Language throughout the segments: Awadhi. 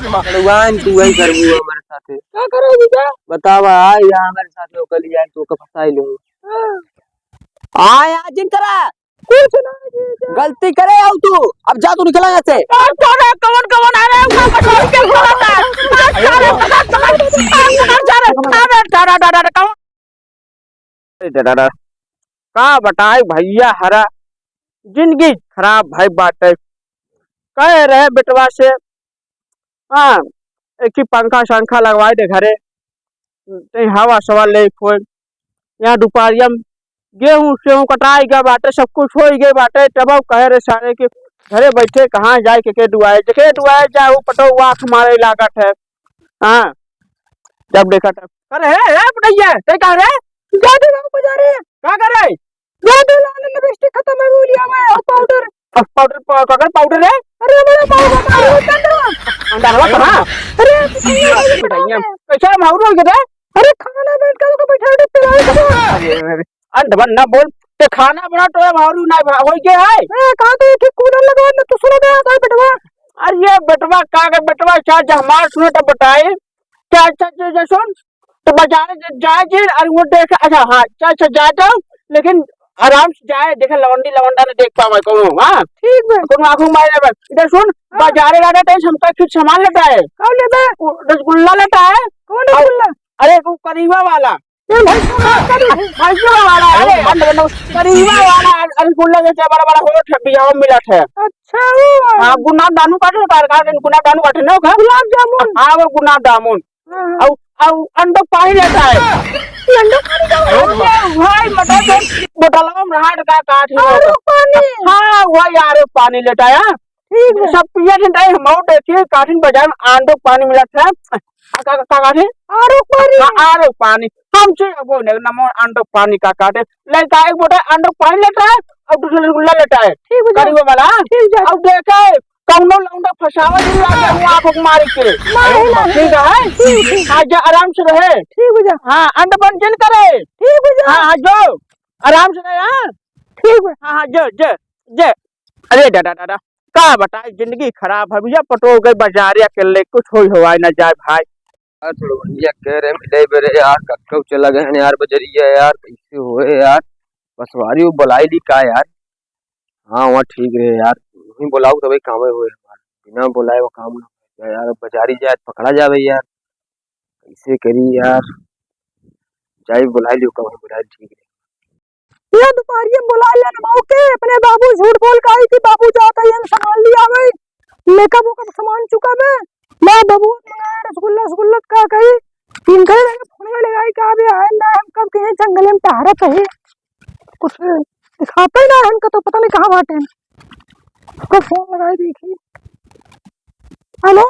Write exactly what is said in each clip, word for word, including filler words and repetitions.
भगवान, तू वही करबू हमारे साथे। का करे जीजा? बतावा, आए यहाँ हमारे साथे, ओकर लिए आए, तू ओकर फंसाई लूँ। हाँ। आए, आज जिन करा। कुछ ना जीजा। गलती करे आउ तू, अब जा तू निकला यहाँ से। कौन, कौन है? कौन, कौन आ रहा है? कौन, कौन, कौन, कौन आ रहा है? अरे, अरे, अरे, अरे, कौन? अरे, दादा, का बताई भैया, हरा जिंदगी खराब भई बाटे। कहे रहे बेटवा से, हाँ, एक ही पंखा संखा लगवाई दे घरे, तई हवा सवा ले कोई। यहाँ दुपहरिया में गेहूं सेहूं कटाई गए बाटे, सब कुछ होई गए बाटे, तब अब कहे रहे सारे कि घरे बैठे कहाँ जाए, के, के दुआए, के, के दुआए जाए, वो पटो आँख मारे लागत है। हाँ, जब देखा तब, अरे हे, हे पटैया, ते कहाँ रे? जाते जाओ बाजारे। का करे? जाते लाल लिपस्टिक खत्म है, वो लिया हुआ है, और पाउडर। अब पाउडर पा-, का कर पाउडर है? अरे हमारा पाउडर, पाउडर, पाउडर। अंडा हवा कहाँ? अरे, कैसे हम और हो गए? अरे खाना बैठ कर बैठा है, पिलाए तो। अरे, अरे, अंडा बन ना बोल, ते खाना बना तो हम और ना भा-, हो गया है। ए, कहाँ तो एक ही कूलर लगवा ना, तू सुनो ना, भाई बेटवा। अरे ये बेटवा, का कर बेटवा, क्या जहमार सुनो तो बताए। क्या अच्छा, अच्छा, अच्छा, सुन, तो बाजारे ज-, जाए जी, अरे वो देख, अच्छा, हाँ, अच्छा, अच्छा, जाए जाओ, लेकिन आराम से जाए, देखे लवंडी लवंडा न देख पावे कोनो, हाँ? ठीक बा। कोनो आँखों मारे बा। इधर सुन, हाँ। बाजारे जाना टाइम हमका कुछ सामान लेता है। कौन लेता है? वो रसगुल्ला लेता है। कौन और रसगुल्ला? अरे, वो करीबा वाला। ए भाई, कौन है? करीबा? भाई, करीबा वाला, अरे, अंडा बनो, करीबा वाला, अरे, रसगुल्ला जैसे बड़ा बड़ा होत है, बियाह में मिलत है। अच्छा, वो। हाँ, गुलाब जामुन काटे, कार, कार, गुलाब जामुन काटे ना, ओका? गुलाब जामुन। हाँ, वो गुलाब जामुन। हाँ, हाँ। अउ, अउ अंडो पानी लेता है। ये अंडो पानी का अरे भाई, मतलब, बोतलवा में रहा का काट है। आरो पानी। हाँ, वही आरो पानी लेता है। ठीक है। सब पिए दिन टाइम हम और देखिए, काठिन बाजार में आंडो पानी मिलत है। आ, का, का, का काठिन? आरो पानी। हाँ, आरो पानी। हम से वो नहीं, नमो आंडो पानी का काटे। लड़का एक बोतल आंडो पानी लेता है और दूसरा रसगुल्ला लेता है। ठीक है। करीबा वाला। ठीक है। अब देखे, कौनो लौंडा फंसावा नहीं आगे हुआ आँख मार के। नहीं, नहीं। ठीक है? ठीक, ठीक। हाँ, जा आराम से रहे। ठीक है, जा। हाँ, अंड बंद जिन करे। ठीक है, जा। हाँ, हाँ, जो। आराम से रहे, हाँ। ठीक है। हाँ, हाँ, जो, जो, जो। अरे दादा, दादा, का बताई, जिंदगी खराब है भैया, पटो गए बाजारे अकेले, कुछ होई होवाई ना जाए भाई। यार, थोड़ा भैया कह रहे मिले बेरे यार, कक्कऊ चला गए हैं यार बजरिया यार, कैसे होए यार, बसवारी वो बुलाई ली का यार? हाँ, वहाँ ठीक रहे यार, वहीं बुलाऊ तबे काम होए हमार, बिना बुलाए वो काम ना होए यार, बजारी जाए पकड़ा जावे यार, कैसे करी यार, जाए बुलाई लियो का वहीं बुलाई ठीक रहे। ये दुपहरिया में बुला लेना बाबू के, अपने बाबू झूठ बोल के आई कि बाबू जाता है, हम सामान लिया आवे, मेकअप वेकअप सामान चुका बे, मैं बाबू मंगाए रसगुल्ला, रसगुल्ला का कही, इनके लगे फोन में लगाई का अभी आए ना, हम कब कहे जंगल में टहरत है, कुछ दिखाते ना हमको तो पता नहीं कहाँ बाटे, उसको फोन लगाई देखी। हेलो।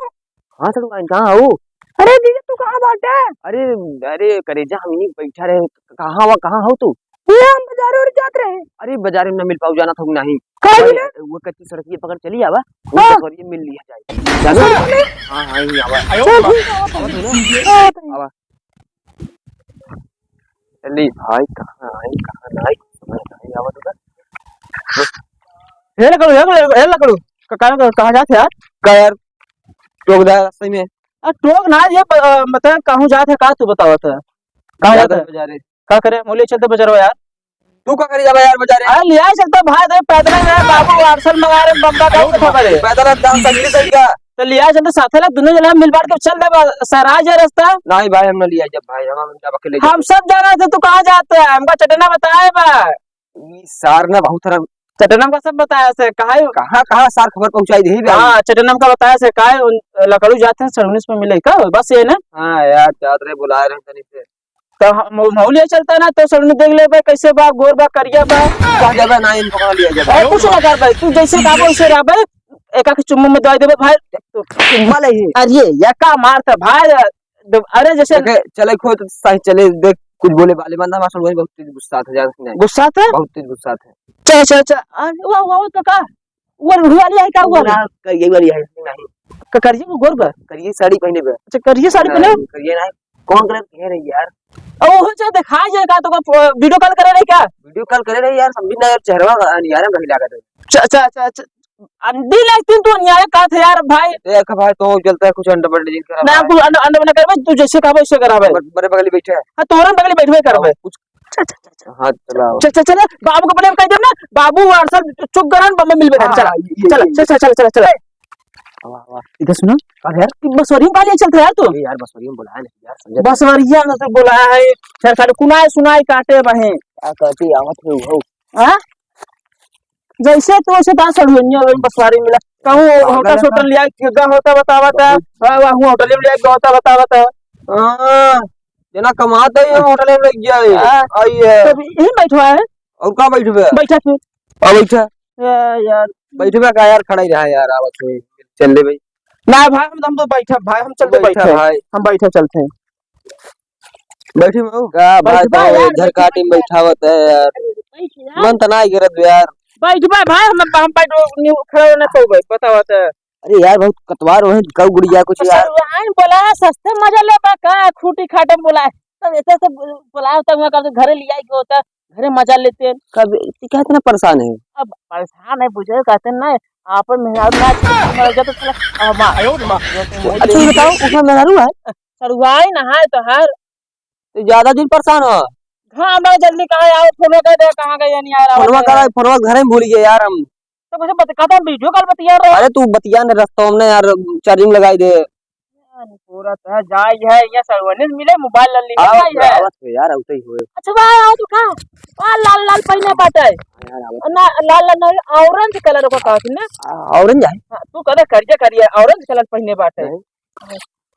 हाँ सड़ुआइन, कहाँ हऊ? अरे जीजा, तू कहाँ बाटे? अरे, अरे करेजा, हम यहीं बैठा रहे। कहाँ हुआ, कहाँ हऊ तू? ये हम बाजारे ओर जात रहे। अरे बाजारे में ना मिल पाऊ, जाना था नहीं। काहे अरे, ना? वो कच्ची सड़क ये पकड़ चली आवा, वो हाँ। कचवरिये मिल लिया जाए। जाना? हाँ, हाँ, यहीं आवा। चल, ठीक है, आवा। आवा तू ना। हाँ, तो आवा। चली भाई, कहाँ आई, कहाँ ना आई, समझ नहीं आवत बा। हे लकड़ू, हे लकड़ू, हे लकड़ू, क-, कहाँ, कहाँ, कहाँ जात है यार? का यार, टोक दा रास्ते में। आ, टोक ना, ये ब-, अ, मतलब, कहूँ जात है, का तू बतावत है? कहाँ जात है? बाजारे। का करे, मूली चलते बाजारवा यार। तू का करी जाबा यार बाजारे? अरे, लिया चलते भाई, देख, पैदल ही रहे, बाबू, parcel मंगा रहे, बम्बा का खबर है? पैदल अब दाम सगली सही का? तो लिया चलते साथे ला, दोनों जना मिल बांट के चल देबा, सराज है रास्ता। नहीं भाई, हम ना लिया जब भाई, हम, हम जब अकेले हम जाबे। सब जाना थे, तू कहाँ जाते हैं? हमका चटना बताए बा। ई सार ना बहुत सारा चटनम का सब बताया से, काहे? कहाँ, कहाँ सार खबर पहुँचाई दे बे? हाँ, चटनम का बताया से, काहे उन लकड़ू जाते हैं, सड़ुनिस में मिले का? बस ये ना? हाँ यार, जात रहे, बुलाए रहे तनी से। तो हम, मऊ-, मऊ ले चलता ना, तो सड़ुनी देख ले बे, कैसे बा, गोर बा, करिया बा। कहाँ जाबे ना, इनको कहाँ लिया जाबे? अरे, कुछ ना कर भाई, तू जैसे कहबो, वैसे रह बे, एक आख चुम्मा में दवाई देबे भाई। चुम्मा ले ही। अरे, ये का मारता भाई, दो-, अरे जैसे देखे, चले खो तो सही चले, देख कुछ बोले वाले बंदा हमारे साथ वही बहुत तेज गुस्सा था, जानत नहीं। गुस्सा था? बहुत तेज गुस्सा था। अच्छा, अच्छा, अच्छा। आ, वो, वो, वो तो का? वो हुआ नहीं है का हुआ? ना, क-, ये वाली है नहीं। क-, करिए वो गोर बा? करिए साड़ी पहने बा। अच्छा, करिए साड़ी पहने? नहीं, करिए नहीं। कौन कलर के है रे यार? ओ, वो जो दिखाई जाए का तो का, video call करे रही क्या? Video call करे रही यार, समझी ना यार, चेहरा का यार हम कहीं लगा दे। अच्छा, अच्छा, अच्छा, अच्छा। अंडी लगती तू अन्याय का थे यार भाई। देख भाई, तो चलता है कुछ अंडा बंडा जिन करा ना, भाई। कुछ अंडा, अंडा बंडा करबे, तू जैसे कहबे वैसे करा भाई। मर-, मरे बगली बैठे है। हाँ, तोहरे बगली बैठबे करबे। हाँ, कुछ अच्छा, अच्छा, अच्छा। हाँ, चलाओ। चल, चल, चल, बाबू को अपने कह देब ना, बाबू WhatsApp चुप करन, बम्बे मिलबे कर, हाँ, चला, हाँ, ये, ये, चला, ये, चल, ये। चल, चल, चल, चल, चल। वाह, वाह। इधर सुनो। अब यार, बस वही काली चलते यार तू। ये यार, बस वही में बुलाया नहीं यार, समझे? बस वही में तो बुलाया है। सर, साले कुनाए सुनाई काटे बहे। क्या कहती आवत है वो? हाँ? जैसे तो वैसे कहाँ सड़ुनिया वही बसवारी मिला। कहूँ हाँ, होटल हाँ। सोटल लिया के गा होता बतावा था। हाँ, वहाँ होटल में लिया के गा होता बतावा था। हाँ, जना कमात है, ये होटल में लग गया है। हाँ। आई है। तो यहीं बैठवा है। और कहाँ बैठबे? बैठा फिर। आ, बैठा। ए, यार। बैठबे का यार, खड़ा ही रहा यार, आवत है। चल ले भाई। ना भाई, हम, हम तो बैठा भाई, हम चल तो बैठा बैठे। भाई। हम बैठा चलते हैं। बैठी में हो? का भाई, बैठबा तो यार, इधर बैठबा काटी में यार। बैठावत है यार। बैठ यार। मन त ना गिरत यार। बैठबा भाई, हम, हम बैठ, न्यू खड़ा ना पउबे, बतावा त। अरे यार, बहुत कतवार वहीं कऊ गुड़िया कुछ तो यार। सर, वहाँ बोला है, सस्ते मजा लेबा का, खूटी खाटे में बोला है। तब ऐसे ऐसे बोला है, तब वहाँ कहते घरे लिया के होता, घरे मजा लेते। कब, तू क्या इतना परेशान है? अब परेशान है, बुझे कहते ना, आप मेहरारू ना छोड़ के मर जाते साला, अब माँ। अच्छा, ये बताओ, उसमें मेहरारू है? सड़ुआई ना है तोहार। तो ज्यादा दिन परेशान हो? हाँ, हमरा जल्दी कहाँ आओ, फोनो कर दे, कहाँ गए, नहीं आ रहा फोनवा है। करा, फोनवा घरे में भूल गए यार हम। तो कुछ बत-, कहता हम video call बतिया रहे। अरे तू बतिया न, रस्ता हमने यार charging लगाई दे। पूरा तो है, जाई है, ये सड़ुआइन मिले, मोबाइल ले लिया, आवत जाई है, है। आवत है यार, आवते ही हुए। अच्छा, भाई, आओ तो का? आ, लाल, लाल पहिने बाटे। यार, आवत ना, लाल, लाल नहीं, orange colour का कहत ना? आ, orange है? हाँ, तू कहले करिया, करिया, orange colour पहिने बाटे। नहीं।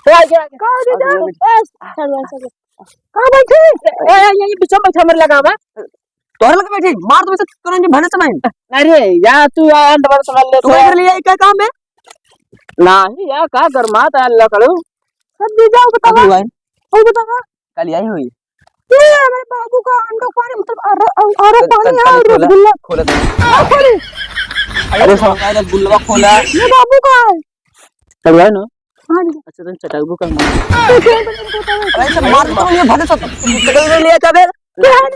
ए, आगे, आगे। का हो गया? आगे, आगे। ए, चल, चल, चल। कहाँ बैठे? ए, ए, ये बीच में बैठा, मेरे लगा बा। तोहरे लगे बैठे, मार दो, वैसे तोरा नहीं भले समय। अरे, यार, तू यार, डबल समझ ले, तू तो। कर लिया, ये क्या काम है? नाही यार, का गरमात है अल्लाह करो। सब दे जाओ, बतावा। अभी भाई। ओ, बतावा। कल आई हुई। ये हमारे बाबू का अंडा पानी, मतलब, आरो, आरो कल, पानी कल, है कल और खोला, रसगुल्ला। खोला था। हाँ, खोली। अरे, साला, रसगुल्ला खोला। ये बाबू का है। कल आई ना? हाँ जी। अच्छा, तुम चटाऊ का मार। अरे, ऐसे मार दो, ये भले सब चटाऊ ले लिया था बे। क्या है?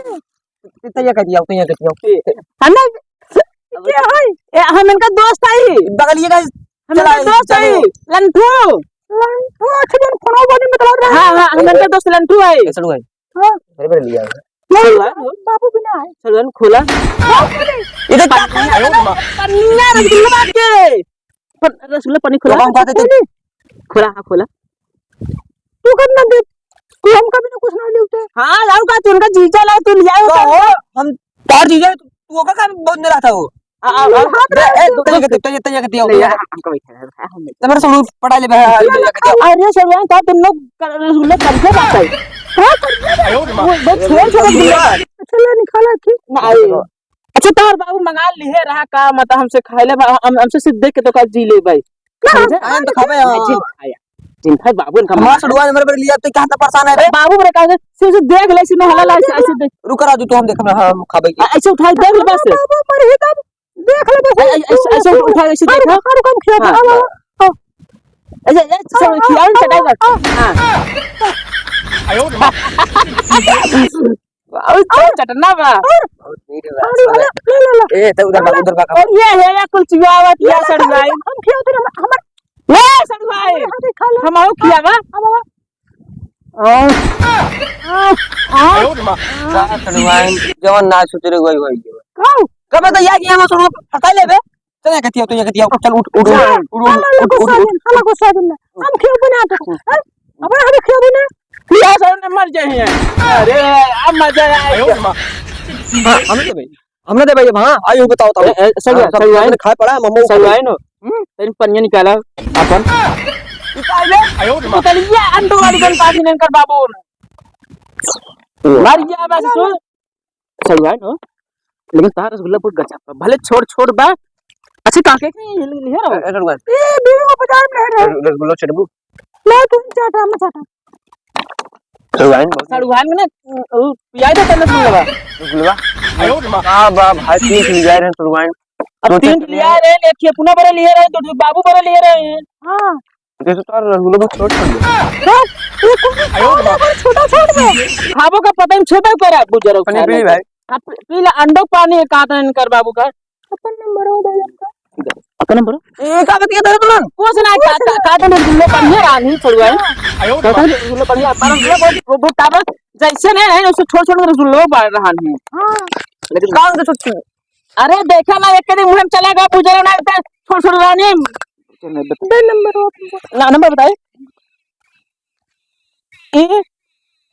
तैयार कर दिया, तैयार कर दिया। हमें क्या है? ए, हम इनका दोस्त है। बगलिए का हम इनका दोस्त है। लंठू। लंठू, अच्छा, जो फोन वाले में बता रहा है। हाँ, हाँ, हम इनका दोस्त लंठू है। कैसे है? हाँ। मेरे पे लिया है। सड़ुआइन, बाबू भी ना है। सड़ुआइन खोला। इधर क्या खोला? पन्निया रसगुल्ला बांट के। पन-, रसगुल्ला पन्नी खोला। तो हम खाते थे। खोला, हाँ, खोला। तू कब ना दे? तू हमका भी ना कुछ ना लेते। हाँ, लाओ का, तू उनका जीजा लाओ, तू ले आयो तो का? हो, हम तार जीजा, तू, तू ओका का बोल दे रहा था वो? आ, आ, आ, हाथ ए, ए, तू तैयार कर, तैयार, तैयार कर दिया, ले, तैयार कर। हमको बैठा है, हम तो मेरे से पढ़ाई ले, भाई, अरे, सड़ुआइन, का तुम लोग कर, रसगुल्ला कर दे बात है। हाँ, कर दे। वो, वो छोड़, छोड़, रसगुल्ला। अच्छा, ले, निकाला, ठीक। ना, आए। अच्छा, तोहर बाबू मंगा लिहे रहा का, मतलब, हमसे खाए ले, हम, हमसे सिर्फ देख के तो का जी ले भाई। ना, समझे? हम तो खाबे, हाँ। जिन खाया, जिन खाए बाबू इनका हमार मंगा। सड़ुआइन मेरे पर लिया, तो क्या था परेशान है रे? बाबू मेरे कहा, सिर्फ, सिर्फ देख ले, सिर्फ हला ला, ऐसे, ऐसे देख। रुक रहा, तू, तो हम देख रहे हैं, हम खाबे की। ऐसे उठाए, देख ले बस। बाबू, मर ही तब। देख ले बस। ऐ-, ऐ-, ऐसे, ऐसे उठा, ऐसे देखा। हाँ, रुक, रुक, हम खिया हाँ, देंगे। हाँ। ऐसे, ऐसे, हाँ, खिया, हाँ, चटाई हाँ, बस। हाँ। हाँ। आयो रे माँ। बाबू, तो चटना बा। बहुत मीठ बा। हाँ, ले, ले, ले, ले। ए, तो उधर भाग, उधर भाग। और ये है, या कुल चुआवत, या ले, ले, सड़ुआइन। हम खिया, उधर हम, हम ले, सड़ुआइन। हम खिया, ले। हम आओ खिया बा। हम आओ। आ, आ, आ। का सड़ुआइन, जवन ना सोचे रहे, वही, वही, वही। काऊ? कबे तो यार, ये हम सड़ुआ फंसा लेबे। चल, कतिया, तो ये कतिया, चल, उठ, उठ, उठ, उठ, उठ, उठ, उठ, उठ। साला गुस्सा दिन ना। हम क्यों बना दो? हाँ? अब हम क्यों बना? या सड़ुआइन मर जाए हैं। अरे, अब मजा आया। हाँ, हम तो भाई। हमने दे भाई, हाँ, आइयो बताओ, बताओ। ए, ए, सही हाँ, है, सब सही है। हमने खाए पड़ा, मम्मा सही है, नो। हम्म? तेरी पनिया निकाला, अपन। निकाल ले। आयो रे माँ। निकाल ले, अंडो वाली गन पास नहीं कर बाबू। ओ। मर गया बस तू। सही है, नो। लेकिन तार रसगुल्ला बहुत गजब बा। भले छोट, छोट बा। अच्छी काके के लिए, लिए रहो। ए, ए, रसगुल्ला। ए, बीस रुपया में है रे। रस-, रसगुल्ला चटबू। ले, तुम चाटा, मैं चाटा। सड़ुआइन बहुत सड़ुआइन में ना, उ, उ, पियाई देता ना रसगुल्ला। रसगुल्ला? आयो रे माँ। का बा, भाई, तीन ठो लिया रहे सड़ुआइन। अब दो तीन चार ठो लिया रहे, एक खेपुना बड़े लिए रहे, दो ठो बाबू बड़े लिए रहे हैं। हाँ। जैसे तो रसगुल्ला बहुत छोट छोट है। हाँ, ये कौन आयो रे माँ। छोटा छोट में? खाबो का पता नहीं, छोटा कर आप बुजुर्ग पनीर खाने पी के। भाई। हाँ, पी, पी ला, अंडो पानी एक आध इनकर बाबू का। अपन नंबर हो भाई आपका। का नंबर? ए, का बतिया दे तुमन? कुछ ना, का, का, का तो रसगुल्लो बढ़िया रहा नहीं, सड़ुआइन। का, का? रसगुल्लो बढ़िया, पर रसगुल्लो बहुत, वो, बहुत ताकत, जैसे नहीं रहे, उससे छोड़, छोड़ के रसगुल्लो बढ़ रहा नहीं। हाँ। लेकिन का उनके छोड़, छोड़? अरे, देखा ना, एक दिन मुँह में चला गया, पूजा ना, इतना छोड़, छोड़ रहा नहीं। चल, नहीं बता। दे नंबर वो। ना, नंबर बताए। ए,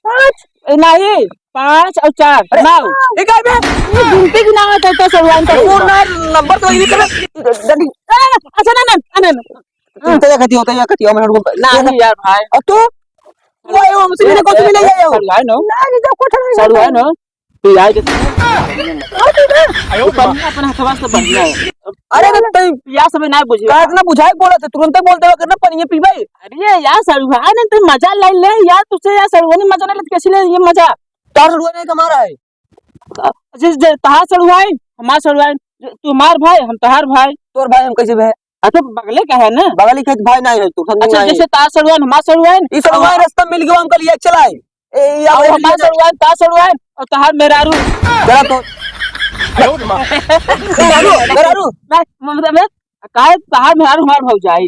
पाँच। ए, नहीं, पाँच और चार, अरे, नौ। ये का बे? ये गिनती की ना होता है, तो सड़ुआइन का अरे, वो होता। ना, नंबर तो ये करे। ना, ना, ना, अच्छा, ना, ना, ना, ना। तू तो ये कहती हो, तो ये कहती हो, मैं उनको ना, नहीं यार भाई। और तू? वो आयो, हमसे मिले, कौन से मिले जाए हो? सड़ुआइन हो। ना, नहीं, तो कुछ नहीं सड़ुआइन होता। हो। पियाई देते हैं। हाँ, ठीक है। वो पनिया अपना हथवा से बढ़िया है। अरे, तो तई पिया सब ना बुझे। का इतना बुझाए बोला था, तुरंते बोल देवा करना, पनिया पीबे। अरे यार, सड़ुआइन है, तू मजा ले ले यार, तुझसे यार सड़ुआइन मजा ना ले, कैसे ले ये मजा? तार सड़ुआइन है कि हमारा है? जे, जे, तहार सड़ुआइन, हमार सड़ुआइन, जे, तू हमार भाई, हम तहार भाई। तोर भाई हम कैसे भाई? अच्छा, बगले का है ना? बगल के भाई नहीं है तू, समझ अच्छा, नहीं। जैसे तार सड़ुआइन, हमार सड़ुआइन। ई सड़ुआइन और रास्ता मिल गया, हम कहलिए, "चल आए।" ए, ई और आवे हमार मिल गया। सड़ुआइन, तार सड़ुआइन, और तहार मेहरारू। जरा तो। मेहरारू, मेहरारू। नहीं, मतलब, मैं, काहे तहार मेहरारू हमार भौजाई?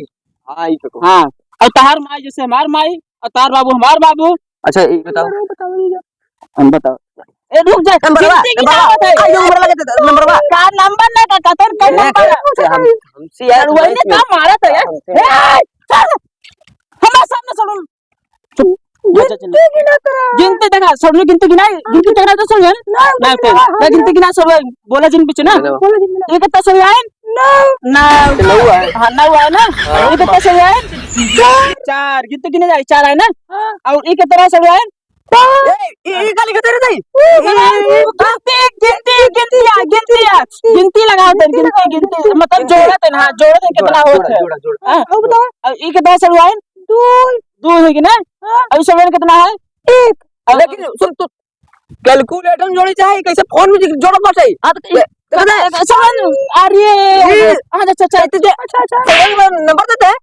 हाँ, ई तो। हाँ, और तहार माई जैसे हमार माई, और तहार बाबू हमार बाबू। अच्छा, ई बताओ। हम बताओ। ए, रुक जा, नंबर बा, गिनती की नंबर ना बा। होत है। आ, ये नंबर लगा दे, नंबर बा। का नंबर ना का, कतर का ए, नंबर? ए, हम, हमसे यार, सड़ुआइन ने नहीं, का मारा था यार? हमसे ए, चल, हमारे सामने सड़ुआइन। चुप, अच्छा, चल। गिनती गिना करा। गिनती देखा, सड़ुआइन गिनती गिनाई, गिनती देखा तो सड़ुआइन। ना, ना, ना, ना, ना। गिनती गिना सड़ुआइन, बोला जिन बीच ना। बोला जिन बीच ना। ये कितना सड़ुआइन? नौ। नौ। नौ है। हाँ, नौ है ना? हाँ। ये कितना सड़ुआइन? चार। चार, गिनती गिने जाए, चार है ना? हाँ। और ये कितना सड़ुआइन? ए, ए, ए, गाली के तेरे नहीं? ए, गिनती, गिनती, गिनती आ, गिनती आ, गिनती लगाओ तेरे, गिनती, गिनती, मतलब जोड़ा तेरे, हाँ, जोड़ा तेरे कितना जोड़ा, होत है? जोड़ा, जोड़ा। हाँ, अब बताओ। अब ई कितना सड़ुआइन? दो। दो है कि ना? हाँ। अब ई सड़ुआइन कितना है? एक। अब लेकिन सुन, तू कैलकुलेटर में जोड़ी चाहे, कैसे फोन में जोड़त बाटे? हाँ, तो ये, देखो ना। सड़ुआइन, अरे, ये, हाँ, अच्छा, अच्छा, अच्छा, अच्छा, अच्छा। नंबर देते हैं।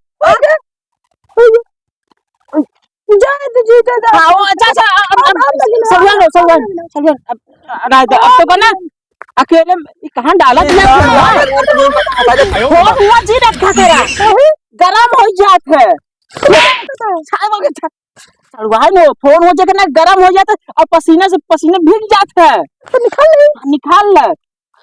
जा दे जी, जा, जा। हाँ, वो अच्छा, अच्छा, अब, अब, अब, अब लगे ना। सड़ुआइन हो, सड़ुआइन, सड़ुआइन, अब, अब, अब, अब तो ना, अकेले में, ये कहाँ डाला तुमने? फोन हुआ जी रखा तेरा, गरम हो जात है। छाए वाले छा-, सड़ुआइन हो, फोन हो जाके ना गरम हो जात है और पसीने से, पसीने भीग जात है। तो निकाल ले। निकाल ले।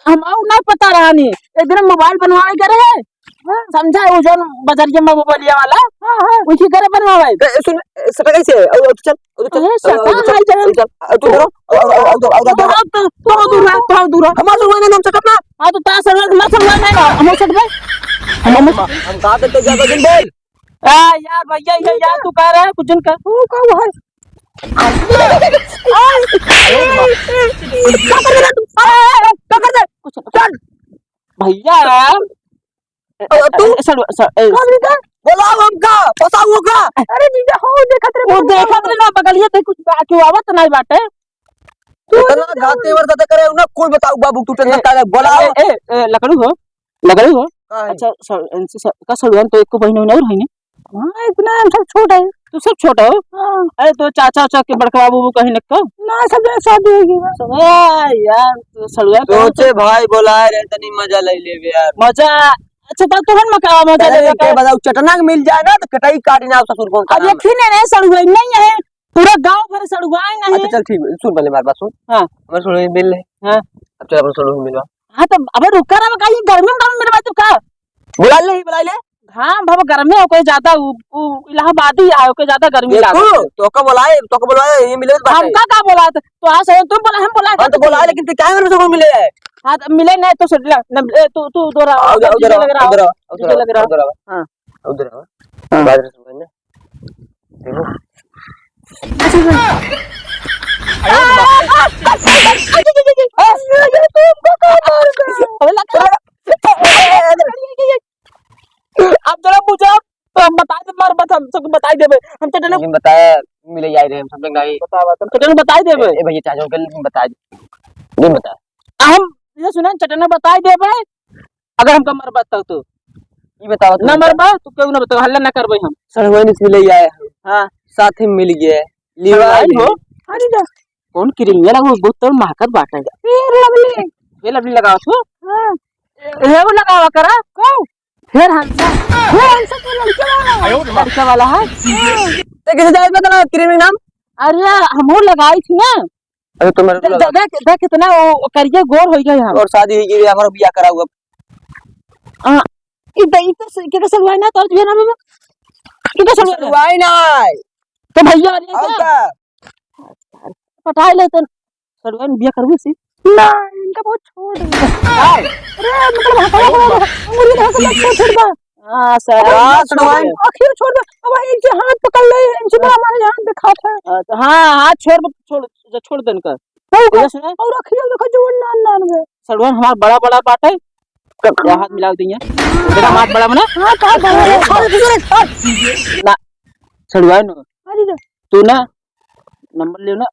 हम आऊ नहीं पता रहा नी। एक दिन मोबाइल बनवावे गए रहे। हाँ। समझा, वो जौन बजरिया में मोबाइलिया वाला, हाँ, हाँ। उनकी घरे बनवावे। ए, सुन, ए, सटा कैसे? और, और तू चल, और तू चल, अरे, और, और तू सटा चल, है जौन। और चल, और तू धरो, और, और, और, और, और, और, और, अब तो, तो दूर है, तो दूर है। हमारे से हुआ नहीं, हम सकत ना। हाँ, तो तार से हुआ, हमारे से हुआ नहीं ना, हम सकत भाई। हम, हम, हम कहा करते ज्यादा दिन बोल। आ, यार, भैया, ये यार, तू कह रहा है, कुछ दिन कर। वो का हुआ है? क्या कर रहा तू? आ, आ, आ, क्या कर रहा है? कुछ नहीं। चल। भैया, अ, तू? ए, सर, सर, ए, का बोल रहा? बोलाओ हमका, फंसाओ ओकरा। अरे जीजा, हो देखत रहे, वो देखत रहे ना, बगलिए थे, कुछ बा-, केहू आवत नहीं बाटे। तू इतना गाते वर ज्यादा करे ना, कुल बताओ बाबू, तू टेंशन ए, का ले, बोलाओ। ए, ए, ए, लकड़ू हो, लकड़ू हो। का है? अच्छा, सर, इनसे सर, का सड़ुआइन तो एको बहिन और है नहीं? हाँ, इतना हम सब छोट है। तू सब छोट हो? हाँ। अरे, तो चाचा, चाचा के बड़का बाबू, वो कहीं निकल? ना, सब जने शादी हो गई बा। सब, आ, यार, तो सड़ुआइन तो सोचे भाई, बोलाए रहे, तनी मजा ले लेबे यार। मजा? अच्छा, तब तोहन मका-, मजा अरे, लेबे के का? बताओ, चटना के मिल जाए ना, तो कटाई काटी ना, ससुर कौन अब करना? यकीन है, नहीं, सड़ुआइन नहीं है। पूरा गांव भर सड़ुआइन है। अच्छा, चल ठीक है, सुन पहले हमारी बात सुन। हाँ। हमारे सड़ुआइन मिल ले। हाँ। अब चल अपन सड़ुआइन मिलवा। हाँ, तो अबे रुका रहा, का ये गर्मी में गर्मी मेरे बात का? बुला ले, बुला ले। हाँ, बाबा गर्मी हो कोई ज्यादा, उ, उ इलाहाबादी आयो कोई ज्यादा गर्मी देखो, लागत है। तो का बुलाए, तो का बुलाए, ये मिले तो बात है। हमका का बोला? तो आज से तुम बोला, हम बोला हाँ, तो बोला, लेकिन तू क्या मेरे से मिले है? हाँ, तो मिले नहीं तो सुन ले, न, ए, तू, तू उधर आ, आओ, आओ, उधर तुझे आओ, लग रहा हो, उधर आओ, तुझे उधर आओ, लग रहा हो। उधर आओ। हाँ। उधर आओ। हाँ। बात सुन ना। देखो। अब जरा पूछो, तो हम बता दे, मार बता, हम सबको बताई देबे। हम तो नहीं बताया, मिले जाए रहे, हम सब लोग नहीं। बता, बता, हम तो नहीं बताई देबे। ए, ए भैया, चाचा, अंकल, बता दे। नहीं बता। हम ये सुना, चटना बताई देबे। अगर हमका मरबा तब तो। ई बताओ, ना मरबा, तो केहू ना बताओ, हल्ला ना करबे हम। सड़ुआइन से मिले आए हम। हाँ। साथ ही मिल गए। लिवाई हो? अरे जा। कौन क्रीम ये लगो? बहुत तो महकत बाटे। फेयर लवली। फेयर लवली लगाओ छो? हाँ। ये वो लगावा करा। कौन? फिर हमसे, फिर हमसे तो लड़के वाला है। आयो रे माँ। लड़के वाला है। हाँ। ते कैसे जाए बता ना, क्रीम नाम? अरे, हमहू लगाई थी ना। अरे, तो मेरे को द-, लगा। द-, देख, देख कितना वो, वो करिया गोर हो गया हम। और शादी हुई कि हमारा बियाह करा हुआ। हाँ। ई द-, ई तो स-, के, के सलवाई ना, तोर बियाह ना में? के, के सलवाई ना? सलवाई ना है। तो भैया, अरे और क्या? का? पटाई ले तो सड़ुआइन बिया करबू सी? ना, इनका बहुत छोड़ दे। अरे, मतलब, हटा, हटा, हटा, मुर्गी धर के छोड़, छोड़ दे। हाँ, सर। हाँ, सड़ुआइन। आखिर छोड़ दे। अब एक जे हाथ पकड़ ले, इनसे ना हमारे यहाँ दिखात है। हाँ, तो हाँ, हाथ छोड़, छोड़, छोड़ दे इनका। और ये सुना? और आखिर देखो जो नान नान में। सड़ुआइन हमार बड़ा, बड़ा बात है। क-, क्या हाथ मिलाओ दिया? देखा हाथ बड़ा बना? हाँ, कहाँ बड़ा है? अरे, दूसरे, हट। ना, सड़ुआइन हो। अरे, तू ना नंबर लियो ना,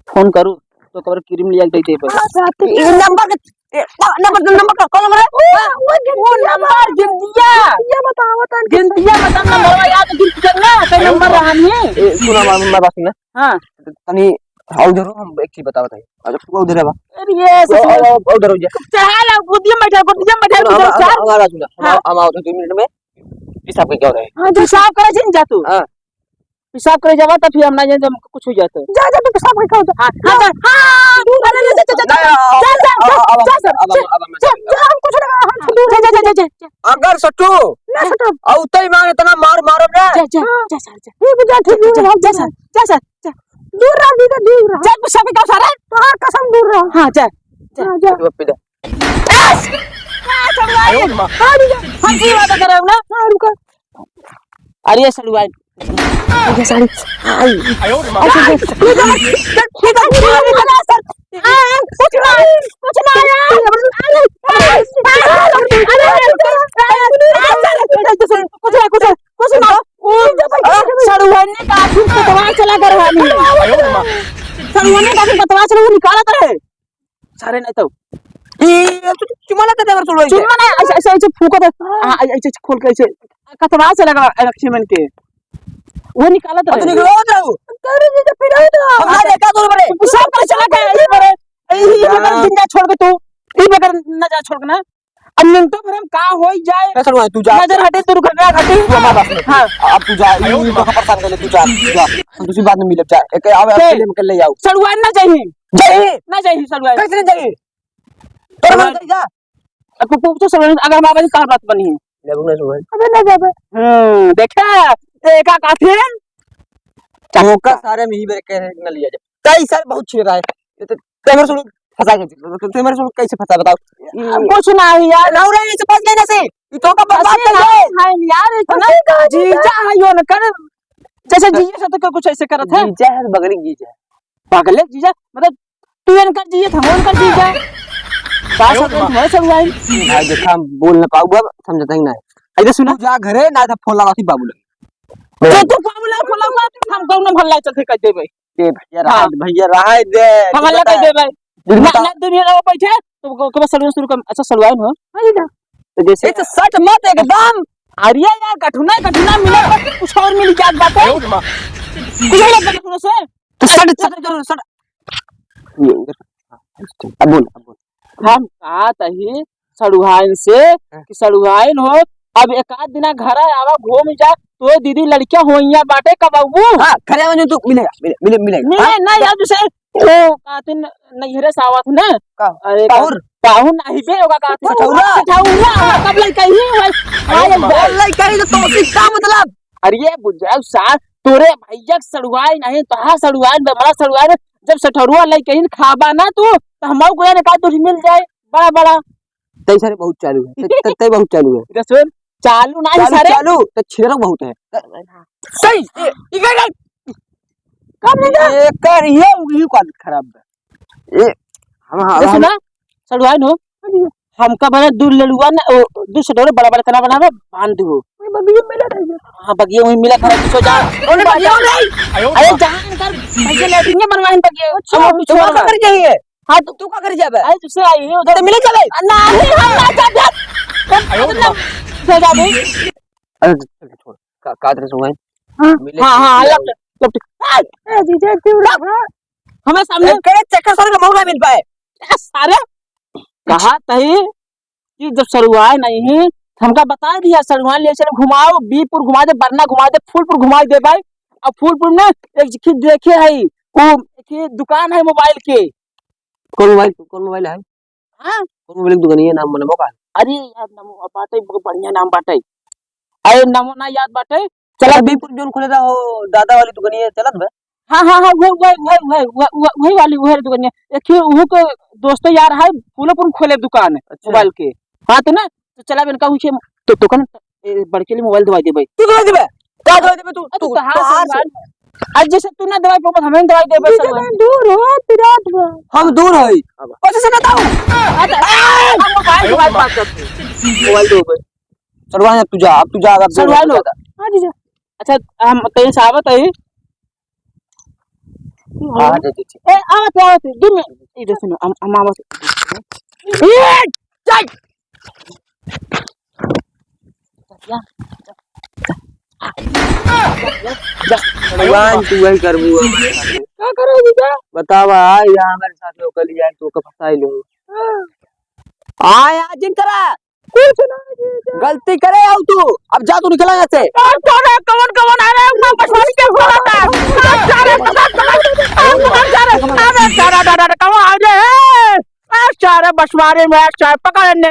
फोन करू, तो कबर क्रीम लिया के दे देबे। अच्छा, तो ये नंबर के, ए, नंबर, नंबर का, कौन नंबर है? वो, वो वो नंबर गिनतिया। गिनतिया बताओ, बता। गिनतिया बता, नंबर याद गिनतिया ना, तो नंबर रहा नहीं। ए, सुना, मैं, मैं बात सुना। हाँ। तनी, आओ जरूर, हम एक चीज बताओ, बताइए। अच्छा, तू उधर है बा। अरे, ये आओ, ससुर। आओ, आओ, उधर हो जा। चढ़ा लो, गोदिया में बैठा, गोदिया में बैठा, सुना, हम, हम, चार। हम, हम, सुना, हम, हाँ। हम आओ तो दो मिनट में। पेशाब के क्या हो रहा है? हाँ, जो पेशाब करे, जा तू। हाँ। पेशाब करे जावा, तब फिर हम ना जाने, जब कुछ हो जाए तो। जा, जा, तू पेशाब करके आ जा। हाँ, हाँ, जा। हाँ, अरे, जा, जा, जा, जा, नहीं, जा, जा, अब, जा, अब, जा, अब, जा, अब, जा, अब, अब, जा, अब, हम कुछ ना, हम जा, दूर जा, जा, जा, जा, जा। अगर सटू, ना सटू। औ तई मान इतना मार मारब ना। जा, जा, हाँ। जा, सर, जा। ठीक है, जा, ठीक है, जा, जा, जा, जा। सर, जा, सर, जा। दूर रह, दीदी, दूर रह। जा, पेशाब करके आ, सारे। तोहार कसम, दूर रह। हाँ, जा, जा। हाँ, जा। तू अब पी ले। ए, का सड़ुआइन? आयो रे माँ। हाँ, रुका। हम की बात करब ना? हाँ, रुका। अरे सड़ुआइन। अरे सारी। आई। आयो रे माँ। अरे, अरे, अरे, अरे, कुछ ना, कुछ ना यार। अरे, अरे, अरे, कुछ ना, कुछ ना। सड़ुआइन का आखिर पतवा चला कर रहा नहीं। आयो रे माँ। सड़ुआइन का आखिर पतवा चला, वो निकालत रहे। सारे नहीं तो। ई, तू चुम्मा लेके देवर सुलवाई के। चुम्मा नहीं, ऐसे, ऐसे, ऐसे फूको दे। हाँ, ऐसे, ऐसे खोल के ऐसे। कतवा से लगा रखे मन के। वो निकालत अब तो रहे। निकलो, आओ तो। करे जी, तो फिर आओ तो। हम ना देखा दूर बड़े। तू सब पर चला गया, ये बड़े। ए, ये बगैर हाँ। जिंदा छोड़ के तू, ये बगैर ना जा छोड़ के ना। अब मिनटों भर हम का होई जाए। ए, सड़ुआ, तू जा। नजर हटे, दुर्घटना घटे। तू हमारे पास में। हाँ। अब तू जा, ई, ई तो परेशान कर ले, तू जा, तू जा। हम तुझसे बाद में मिलब, जा। एक, अब, अब ए, के लिए हम कर ले जाओ। सड़ुआ ना जाही। जाही। ना जाही सड़ुआ। कैसे नहीं जाही? तोर मन सड़ुआ। कही जा। अब तू पूछो सड़ुआ, अगर हमारे पास कहाँ बात बनी है? लेबू ना सड़ुआ। अबे ना जाबे। हम्म, देखा? देखा काफी? चक्का सारे में ही बेरे कह रहे ना लिया जा। कई साल बहुत छेड़ा है। ये तो कैमरा सुनो, फंसा के चलो। तो कैमरा सुनो, कैसे फंसा बताओ? अब कुछ ना हुई यार। राहुल राय से फंस गए ना से। ये तो का बर्बाद फंसे कर ना दो। है यार, इतना फंसे कहाँ जीजा जीजा? है यो न कर। जैसे जीजा से तो कुछ ऐसे करत है। जीजा है, बगड़ी जीजा। पागल है जीजा, मतलब तू इनकर जीजा था, वो इनकर जीजा। का आयो सब रे माँ। तुम्हारे सब भाई। भाई देखा, हम बोल ना पाऊंगा, समझता ही ना है। ऐसे सुना। तू जा घरे, ना तो फोन लगा थी बाबू लगे। तो तू बाबू लगे फोन लगा, हम कौन भल्ला चलते कर देबे। ए भैया, हाँ। रहा दे, भैया, रहा दे। हम हल्ला कर देबे। दिल ना, बता। ना, दुनिया ना बैठे, तो को, को सलून शुरू कर, अच्छा, सलवाइन हो। अरे ना। तो जैसे ये तो सट मत एकदम। अरे यार, कठुना, कठुना मिले, कुछ और मिल जात बाटे। ए, उठ माँ। कुछ और लग गठुना से। तो सट, सट, सट, सट। ये, इधर। अब बोल, अब बोल। हम कहा तही सड़ुआइन से हाँ। कि सड़ुआइन हो, अब एक आध दिना घर आवा, घूम जा, तो दीदी लड़कियां होइया बाटे, कब आऊ? हाँ, खरे आवा जो तू मिले, मिले, मिले, मिले। मिले हाँ? ना यार, जैसे ओ, कातिन नैहरे से आवत ना। का? अरे, पाहुर? पाहुर नाही बे, ओका कातिन। सठौरा? सठौरा, हाँ, कब लइका ही है? अरे, हाँ, बोल लइका ही तो तोसी का मतलब? अरे, बुझाऊ सार, तोरे भैया के सड़ुआई नहीं, तोहार सड़ुआई, बेमरा सड़ुआई, जब सठौरुआ लइका ही खाबा ना तू, तो हमहू को ने का तुझ मिल जाए, बड़ा, बड़ा। तै सारे बहुत चालू है, तै, तै, तै बहुत चालू है। इधर सुन, चालू नहीं चालू, सारे। चालू, तो छिड़क बहुत है। सही, ए, इधर, इधर। कब नहीं जा? एकर ये, ये का आदत खराब बा। ए, हम, हम, तो हम सुना, सड़ुआइन हो, हमका बना दू लड़ुआ ना, ओ, दू सटोरे बड़ा बड़ा तना बनावे, बांध दो। वही बगिया में मिला था ये। हाँ, बगिया वही मिला था, कुछ हो जा। अरे, बगिया में नहीं। अरे, जान कर, भैया लेटरिन बनवाइन बगिया। अच्छा, हम कुछ तू और का बना। कर जाइए? हाँ, तो तू का कर जाबे? अरे, तुझसे आई है उधर। तो मिले चले। नहीं, हम ना जाबे। हम ना जाबे। अरे, चल, छोड़। का, का तरह से हुआ है? हाँ। मिले हाँ, हाँ, चले। लपट, लपट। ए, ए, जीजा, क्यों रहा? हमें सामने ए, करे चक्कर सारे का मौका मिल पाए। ए, सारे, कहा तही कि जब सड़ुआए नहीं है, हमका बताइ दिया, सड़ुआइन ले चले घुमाओ, बीपुर घुमाइ दे, बरना घुमाइ दे, फूलपुर घुमाइ दे भाई। अब फूलपुर में एक चीज देखे है, वो एक दुकान है मोबाइल के। कौन मोबाइल, कौन मोबाइल है? हाँ? कौन मोबाइल के दुकान है, नाम मनबो का? अरे यार, नाम बाटे, बहुत बढ़िया नाम बाटे। अरे, नाम ना याद बाटे। चला, अच्छा, बीपुर जोन खोले रहा हो, दादा वाली दुकानिया चलत बा? हाँ, हाँ, हाँ, वही, वही, वही, वही, वही, वही, वही वाली, वही दुकानिया। एक ही उहू के दोस्त यार है, फूलपुर खोले दुकान अच्छा। मोबाइल के। हाँ, तो ना, तो चला, इनका उनके, तो, तो कन, ए, बड़के लिए मोबाइल दवाई दे भाई। तू दवाई देबे? का दवाई देबे तू? अरे, तू, तू कहाँ तू से आज मोबाइल? आज जैसे तू ना दवाई पाबत, हमें दवाई देबे जी, सब। जरा दूर हो, पिरात बा। हम दूर हई। अब। कैसे से बताऊं? अरे, हम मोबाइल के बात, बात करते हैं। मोबाइल दे भाई। सड़ुआइन, अब तू जा, अब तू जा, अब देर सड़ुआइन होता हो। ज्यादा। हाँ, जीजा। अच्छा, हम कहीं से आवत है। हाँ, हाँ, जी, जी, जी। ए, आवत है, आवत है। दो मिनट। इधर सुनो, हम, हम आवत है। ए, चल। जा, जा, जा। सड़ुआइन, तू वही करबू अब। का करो जीजा? बतावा, आ, यहाँ हमारे साथ लोग कल जाए, तो ओके फंसाई लो। हाँ। हाँ, यार, जिन करा। कुछ ना जीजा। गलती करे हो तू, अब जा तू निकला यहाँ से। कौन, कौन है? कौन, कौन आ रहा है? अपना बसवारी के खोला था। सारे, सारे, सारे, सारे, अरे, सारे, सारे, कौन आ रहे हैं? ए, सारे बसवारी में, सारे पकड़ ने।